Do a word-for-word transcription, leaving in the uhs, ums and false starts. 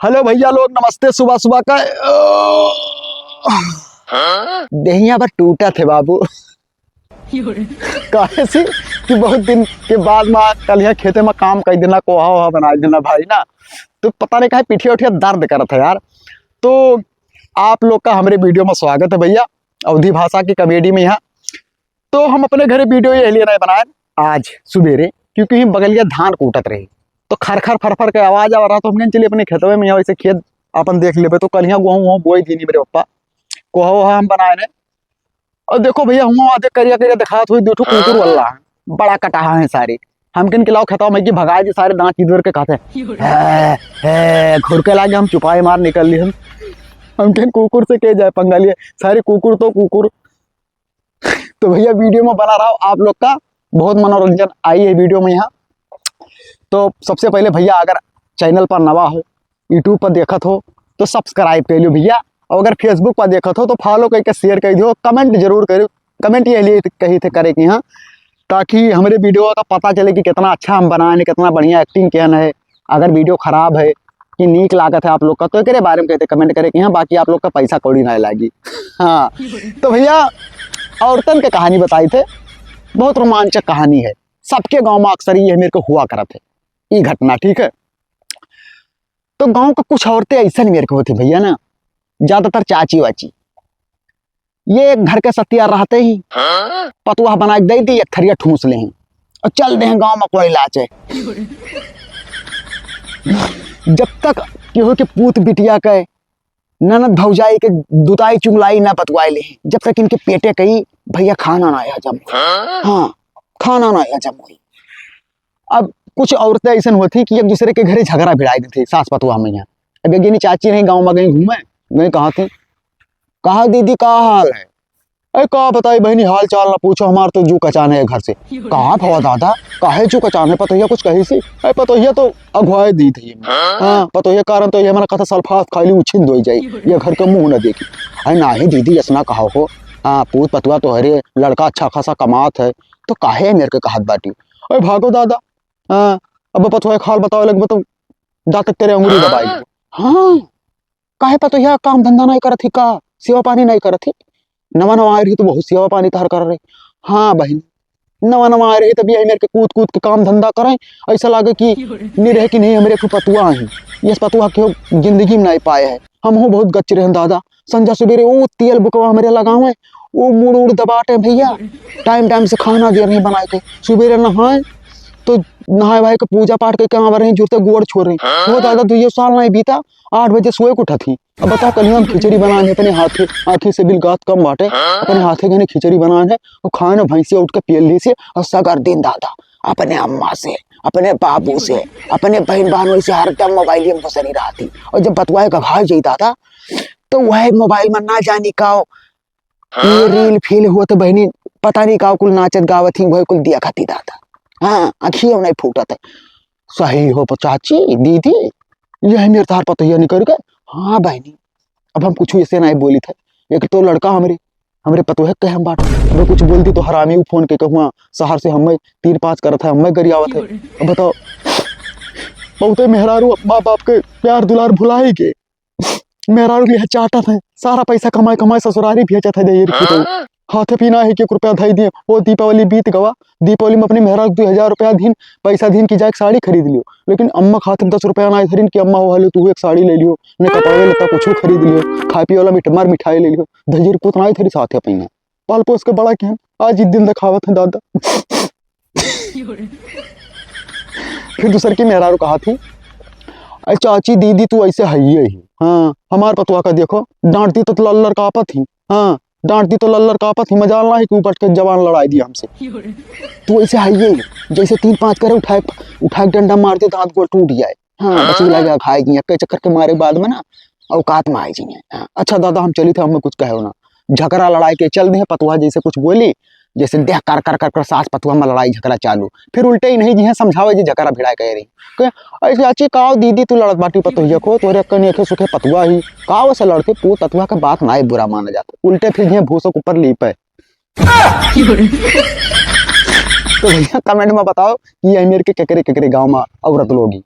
हेलो भइया लोग, नमस्ते। सुबह सुबह का देहिया पर टूटत है बाबू। काहे से कि बहुत दिन के बाद मा कलिया खेते मा काम कइ देना, कोहा वोहा बनाइ देना भाई ना, तो पता नहीं काहे पिठिया उठिया दर्द करत है यार। तो आप लोग का हमरे video मा स्वागत है भइया, अवधी भाषा की comedy में यहाँ। तो हम अपने घरे video यही लिए नहीं बनाए आज सुबेरे, क्योंकि हम बगलिया धान कूटत रहे, तो खर खर फर फर के आवाज आवा रहा, तो हम कहें चलिए अपने खेतवे में यहाँ वैसे खेत अपन देख लेबे। तो कलिया गोहूँ वोहूँ बोई दीनी मेरे पप्पा, कोहा वोहा हम बनाए ने। और देखो भइया, हुआ आधे करिया करिया दिखात हुई, दू ठो कुकुर वल्ला है, बड़ा कटाहा है सारे। हम कहें कि लाओ खेतवा में कि भगाए दी सारे, दांत चिदर के खाते हैं। है, है, घुरके लागे, हम चुपाई मार निकल ली हम। हम कहें कुकुर से के जाए पंगा लिए, सारे कुकुर तो कुकुर। तो भइया video में बना रहा हूँ, आप लोग का बहुत मनोरंजन आई है video में यहाँ। तो सबसे पहले भइया अगर channel पर नवा हो, YouTube पर देखत हो तो subscribe कर लियो भइया, और अगर Facebook पर देखत हो तो follow करके share कर दियो, comment जरूर करियो। Comment ये लिए कही थे करे कि हाँ, ताकि हमरे video का पता चले कि कितना अच्छा हम बनाए हैं, कितना बढ़िया acting किया है। अगर video खराब है कि नीक लागत है आप लोग का, तो एकरे बारे में कहते comment करे कि हाँ, बाकी आप लोग का पैसा कौड़ी ना लागी। हाँ, तो भइया, औरतन के कहानी बताई थे, बहुत रोमांचक कहानी है। सबके गांव में अक्सर ये मेरे को हुआ करत है, ये घटना, ठीक है। तो गांव का कुछ औरतें ऐसा नहीं मेरे को होती भइया ना, ज्यादातर चाची वाची, ये एक घर के सतिया रहते ही पतुआ बना के दे दी, एक थरिया ठूस ले हैं और चल दे हैं गांव में कोई लाचे। जब तक केहू के पूत बिटिया के, ननद भौजाई के दुताई चुगलाई ना बतवाए ले, जब तक इनके पेटे कई भइया खाना ना हजम होई। हाँ, खाना ना हजम होई। अब कुछ औरतें ऐसन होती कि एक दूसरे के घरे झगड़ा भिड़ाई देती, सास पतुआ में यहाँ। अब एक जनी चाची नहीं गाँव में गई घूमे, गई कहा थी, "कहा दीदी, का हाल है?" "अरे का बताई बहनी, हाल चाल ना पूछो, हमार तो जू कचान है घर से।" "कहाँ भवा दादा, काहे जू कचान है?" पतोहिया कुछ कही सी, अरे पतोहिया तो अगुवाए दी थी। हाँ, पतोहिया कारण तो ये हमारा कथा सल्फास खाली उछिन दोई जाई, ये घर का मुंह ना देखी। "अरे नाही दीदी, ऐसा ना कहा हो, हाँ, पूत पतुआ तो हरे, लड़का अच्छा खासा कमात है, तो काहे मेरे के कहत बाटी?" "अरे भागो दादा, हाँ, अब पतोहिया खाल बतावे लगबो तो दांत तेरे अंगुरी दबाई।" "हाँ, काहे पतोहिया काम धंधा नहीं करत ही का? सेवा पानी नहीं करत ही? नवा नवा आए रही तो बहुत सेवा पानी तहर कर रही।" "हाँ बहन, नवा नवा आए रही तब यही मेरे के कूद कूद के काम धंधा करें, ऐसा लागे कि नहीं रहे कि नहीं हमरे एक पतुआ है, ये पतुआ के जिंदगी में नहीं पाए है। हम हो बहुत गच रहे हैं दादा, संझा सुबेरे वो तेल बुकवा हमरे लगावे, वो मुड़ उड़ दबाटे भइया, टाइम टाइम से खाना दे रही बनाए के, सुबेरे नहाए तो नहाए भाई के पूजा पाठ करके आवे रही, जुरते गोड़ छोड़ रही। वो दादा दुइयो साल नहीं बीता, आठ बजे सोए के उठत ही।" अब बताओ, कल हम खिचड़ी बनाए हैं अपने हाथे, आँखी से बिल गात कम बाटे, अपने हाथे गने खिचड़ी बनाए हैं, वो खाए ना भैंसिया उठ के पियल ली से, और सगर दिन दादा अपने अम्मा से, अपने बाबू से, अपने बहन बहनोई से हरदम मोबाइल में घुसनी रहती। और जब बतुआए का भाई जाई दादा, तो वह मोबाइल में ना जानी का ये रील फील हुआ तो बहनी, पता नहीं का कुल नाचत गावत ही, वह कुल दिया खाती दादा। हाँ, अखियों नहीं फूटत है। सही हो प-, चाची, दीदी, यही मेरे तार पतोहिया निकल गए। हाँ बहनी, अब हम कुछ ऐसे नहीं बोली थे। एक तो लड़का हमरे, हमरे पतोहे के हम बात, अब कुछ बोल दी तो हरामी उ फोन के कहूँ शहर से हमें तीन पाँच करत है, हमें गरियावत है। अब बताओ, बहुते मेहरारू माँ बाप के प्यार दुलार भुलाई के मेहरारू के लिए चाटत है, सारा पैसा कमाए कमाए ससुरारी भेजत है, दहेज की तो। हाथे पीना है कि एक रुपया धई दिए, वो दीपावली बीत गवा, दीपावली में अपनी मेहरारू दो हजार रुपया दीन, पैसा दीन की जाके साड़ी खरीद लियो, लेकिन अम्मा खाते में दस रुपया ना धरिन कि अम्मा वो हले तू एक साड़ी ले लियो, ने कपड़ा लत्ता कुछ खरीद लियो, खाए पिए वाला मिठ-, मार मिठाई ले लियो, दहेज कुछ ना धरी साथे पीना। पाल पोस के बड़ा किहन, आज ई दिन देखावत है दादा। फिर दूसर की मेहरारू कहा थी, "अरे चाची दीदी तू ऐसे हइये ही, हाँ, हमार पतुआ का देखो, डांट दी तो लल्लर कापत ही, हाँ, डांट दी तो लल्लर कापत ही, मजाल ना है कि उपट के जवान लड़ाई दिया हमसे। तू ऐसे हइये ही, जैसे तीन पाँच करे उठाए, उठाए डंडा मार दे दांत गोड़ टूट जाए।" हाँ, बस उ लगा खाए की, अक्के चक्कर के मारे बाद में ना, औकात में आई जाइए। हाँ, अच्छा दादा, हम चली थे, हमें कुछ कहो ना। झगड़ा लड़ाई के चल दे, पतुआ जैसे कुछ बोली, जैसे देह कर, कर, कर, कर सास पतुआ में लड़ाई झगड़ा चालू। फिर उल्टे ही नहीं जी हैं समझावे जी झगड़ा भिड़ाए कह रही। कहे, "अरे चाची, काव दीदी तू लड़त बाटी पतोहिया को, तोरे अक्का नहीं अखे सुखे पतुआ ही। काव से लड़ते पूत पतुआ के बात ना बुरा माना जाता। उल्टे फिर जी हैं भूसो के ऊपर लीपे।" तो भैया comment में बताओ कि ये मेरे के केकरे, केकरे गाँव में औरत लोग ही।